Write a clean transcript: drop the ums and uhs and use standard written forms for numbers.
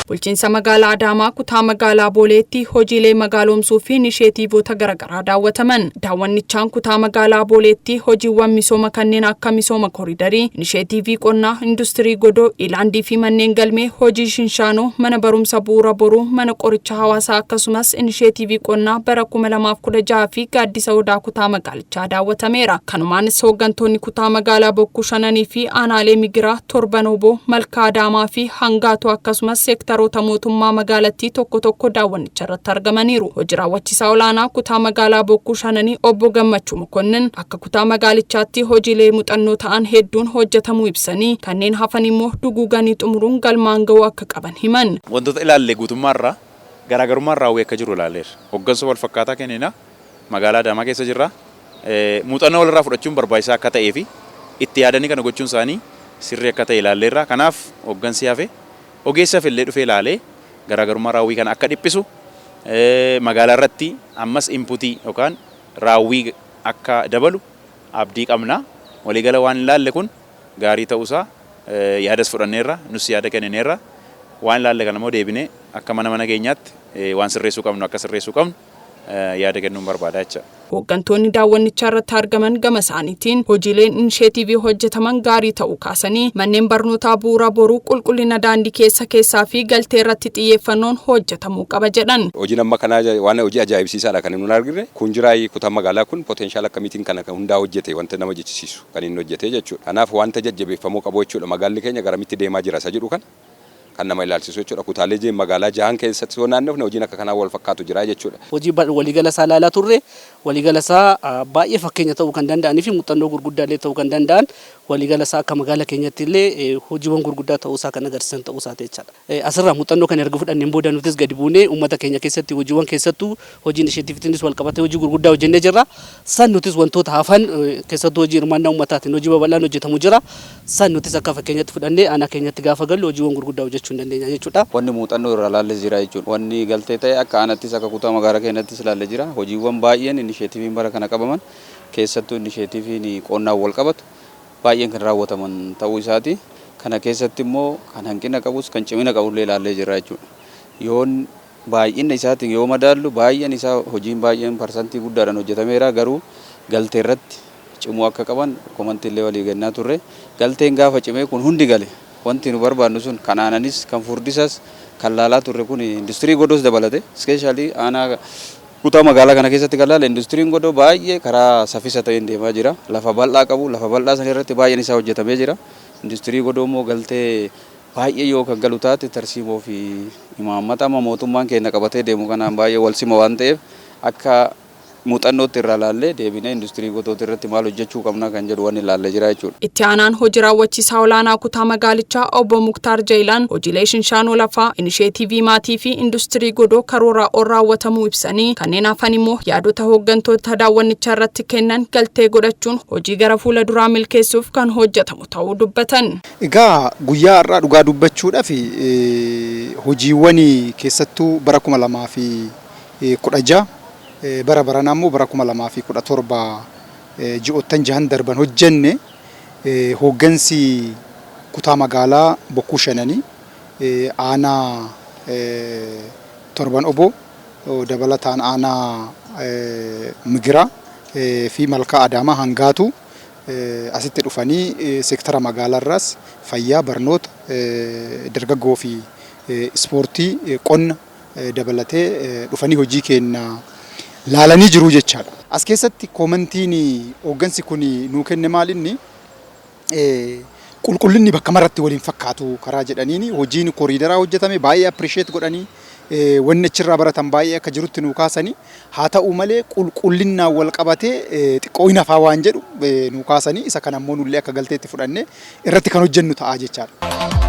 Bulchiinsa magaalaa Adaamaa kutaa magaalaa Booleetti hojiilee magaalomsuu fi inisheetiivota garaagaraa daawwataman. Daawwannichaan kutaa magaalaa Booleetti hojiiwwan misooma kanneen akka misooma koriidarii, inisheetiivii qonnaa, industirii godoo, ilaandii fi manneen galmee, hojii shinshaanoo, mana barumsa bu'uura boruu, mana qoricha hawaasaa akkasumas inisheetiivii qonnaa bara 2016 fi gaaddisa odaa kutaa magaalichaa daawwatameera. Kanumaanis hooggantoonni kutaa magaalaa Bokkuu Shananii fi aanaalee Migiraa, Torban Oboo, Malkaa Adaamaa fi Hangaatu akkasumas seektaroota mootummaa magaalattii tokko tokko daawwannicha irratti argamaniiru. Hojii raawwachiisaa olaanaa kutaa magaalaa Bokkuu Shananii obbo Gammachuu Mokonnin akka kutaa magaalichaatti hojiilee muuxannoo ta'an hedduun hojjetamuu ibsanii, kanneen hafan immoo duguuganii xumuruun galmaan ga'uu akka qaban himan. Wantoota ilaalle guutummaarraa garaagarummaan raawwii akka jiru ilaalleerra. Hoggansa wal fakkaataa kennina, magaalaa Adaamaa keessa jirra. Muuxannoo walirraa fudhachuun barbaachisaa akka ta'ee fi itti yaadanii kana gochuun isaanii sirrii akka ta'e ilaalleerra. Kanaaf hoggansi hafe, ogeessi hafe illee dhufee ilaalee garaagarummaa raawwii kana akka dhiphisu, magaalaa irratti ammas inputii yookaan raawwii akka dabalu abdii qabna. Waliigala waan ilaalle kun gaarii ta'uusaa yaadas fudhanneerra, nus yaada kennineerra. Waan ilaalle kana immoo deebinee akka mana mana keenyaatti waan sirreessuu qabnu akka sirreessuu qabnu yaada kennuun barbaada jecha. Hooggantoonni daawwannichaa irratti argaman gama isaaniitiin hojiileen inisheetiivii hojjetaman gaarii ta'uu kaasanii, manneen barnootaa bu'uura boruu, qulqullina daandii keessa keessaa fi galtee irratti xiyyeeffannoon hojjetamuu qaba jedhan. Hojiin amma kanaa waan hojii ajaa'ibsiisaadha kan nuti argine. Kun jiraayii kutaa magaalaa kun potential akkamiitiin kana hundaa hojjete, wanta nama jechisiisu kan inni hojjete jechuudha. Kanaaf wanta jajjabeeffamuu qabu jechuudha. Magaalli keenya garamitti deemaa jira isa jedhu kana kan nama ilaalchisu jechuudha. Kutaalee magaalaa jahan keessatti yoo naannofne hojiin akka kanaa wal fakkaatu jira jechuudha. Hojii waliigala isaa ilaalaa turre, waliigala isaa baay'ee fakkeenya ta'uu kan danda'anii fi muuxannoo gurguddaa illee ta'uu kan danda'an, waliigala isaa akka magaala keenyatti illee hojiiwwan gurguddaa ta'uu isaa kan agarsiisan ta'uu isaati jechaadha. Asirraa muuxannoo kana erga fudhanneen booda nutis gadi buunee uummata keenya keessatti hojiiwwan, keessattuu hojii inisheetiivitiinis wal qabatee hojii gurguddaa hojjennee jirra. San nutis wantoota hafan, keessattuu hojii hirmaannaa uummataatiin hojii babal'aan hojjetamu jira. San nutis akka fakkeenyatti fudhannee aanaa keenyatti gaafa gallu hojiiwwan gurguddaa hojjechuu hin dandeenya jechuudha. Wanni muuxannoo irraa ilaalles jira jechuudha. Wanni galtee ta'e akka aanattis akka kutaa magaalaa keenyattis ilaalle jira. Hojiiwwan baay'een inisheetiiviin bara kana qabaman, keessattuu inisheetiiviin qonnaan wal qabatu baay'een kan raawwataman ta'uu isaati. Kana keessatti immoo kan hanqina qabus kan cimina qabullee ilaallee jirra jechuudha. Yoon baay'ina isaatiin yoo madaallu, baay'een isaa hojiin baay'een parsantii guddaadhaan hojjetameera, garuu galtee irratti cimuu akka qaban commentii illee walii kennaa turre. Galteen gaafa cimee kun hundi gale, wanti nu barbaannu sun kan aananis kan furdisas kan laalaa turre kun industirii godoos dabalate, especially aanaa kutaa magaalaa kana keessatti kan laale industiriin godoo baay'ee karaa saffisa ta'een deemaa jira. Lafa bal'aa qabu, lafa bal'aa san irratti baay'een isaa hojjetamee jira. Industirii godoo immoo galtee baay'ee yoo kan galu taate, tarsiimoo fi imaammata amma mootummaan keenya qabatee deemu kanaan baay'ee wal sima waan ta'eef, akka muuxannootti irraa laallee deebinee industirii godooti irratti maal hojjechuu qabna kan jedhu wanni ilaallee jira jechuudha. Itti aanaan hojii raawwachiisaa olaanaa kutaa magaalichaa obbo Muktaar Jayilaan hojiilee shinshaanoo lafaa, inisheetiivii maatii fi industirii godoo karooraa ol raawwatamuu ibsanii, kanneen hafan immoo yaadota hooggantoota daawwannichaa irratti kennan galtee godhachuun hojii gara fuula duraa milkeessuuf kan hojjetamu ta'uu dubbatan. Egaa guyyaa har'aa dhugaa dubbachuudhaaf hojiiwwan keessattuu bara 2016, bara baranaa immoo bara 2017 ji'oottan jahan darban hojjenne, hooggansi kutaa magaalaa Bokkuu Shananii, aanaa Torban Oboo, dabalataan aanaa Migiraa fi Malkaa Adaamaa Hangaatu asitti dhufanii, seektara magaalaarraas fayyaa, barnoota, dargaggoo fi ispoortii, qonna dabalatee dhufanii hojii keenya laalanii jiru jechaadha. As keessatti commentiin hooggansi kun nuu kenne maal inni, qulqullinni bakka maratti waliin fakkaatu karaa jedhaniin hojiin koriidaraa hojjetame baay'ee appreciate godhanii, wanni achirraa baratan baay'ee akka jirutti nuu kaasanii, haa ta'u malee qulqullinnaan wal qabatee xiqqoo hin hafaa waan jedhu nuu kaasanii, isa kana immoo nullee akka galteetti fudhannee irratti kan hojjennu ta'a jechaadha.